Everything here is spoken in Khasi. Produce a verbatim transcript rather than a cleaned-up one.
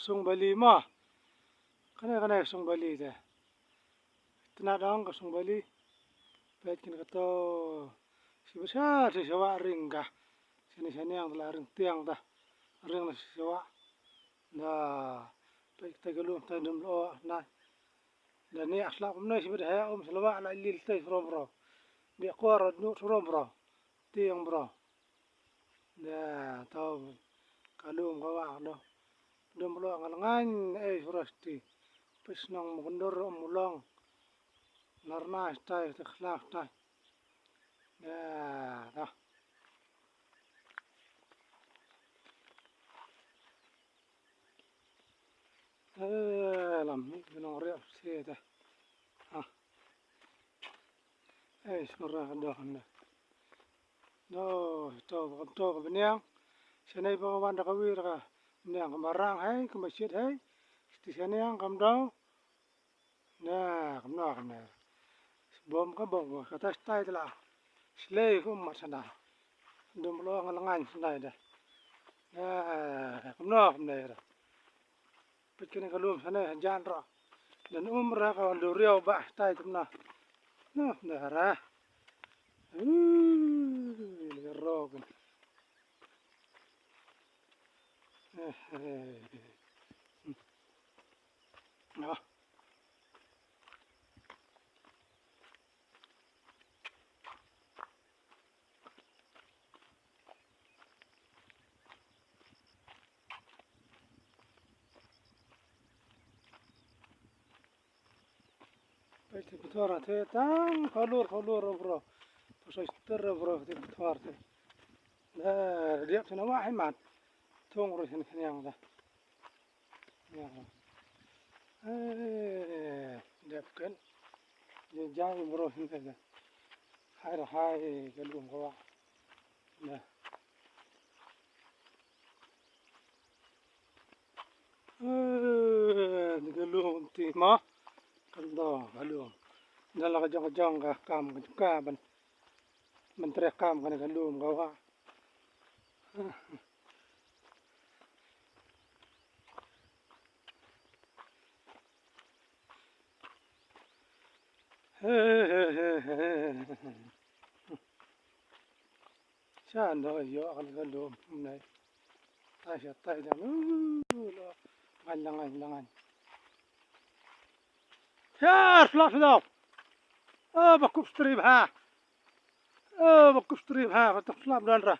Sung bali mo. Kane kane sung bali te. Tena dong ka sung bali. Peit kin kato. Siba sha te shawa ring ka. Sini sini yang tela ring tiang ta. Ring na shawa. Da peit te ka lum te dum lo na. Da ni aslak kumne siba da haya um selawa la lil te suro bro. Dia kuar nu suro bro. Tiang bro. Da tau ka lum ka wah do. Dum lo ngal ngan ei surasti. Pis nong mukndur um long. Narna stai te khla stai. Da da. Eh, lam ni nong riap si da. Ha. Eh, sura do na. No, to, to, bniang. Sene ba wan da ka wir ka. Bniang ka marang hai, ka mashit hai. Sti sene ang kam do. Na, kam no, kam ne. Bom ka bom, ka tas tai tla. Slei kum mat sana. Dum lo ngal ngan sana da. Na, kam no, kam ne da. Peit kane ka lum sane jan ro. Dan um ra ka wan duriau ba tai tum na. No, da ra. Uh, ro kan. Eh, eh. Hmm. Ah. Peit te pithor te tang phalur phalur bro. Pasai ter bro te pithor te. Da diap te na wah imat. Thong ro hin khniang da. Ya. Eh, dep ken. Ye jai bro hin te. Hai ra hai ka lum ka wah. Ya. Eh, ka lum ti ma. Kan do ka lum. Da la ka jong ka jong ka kam ka jong ka ban. Ban treh kam ka ka lum ka wah. Sha no yo kan ka lum nei. Tai sha tai jam. Ngan la ngan la ngan. Sha flak flak. Oh, ba kup strip ha. Oh, ba kup strip ha, ba tok slap dan ra.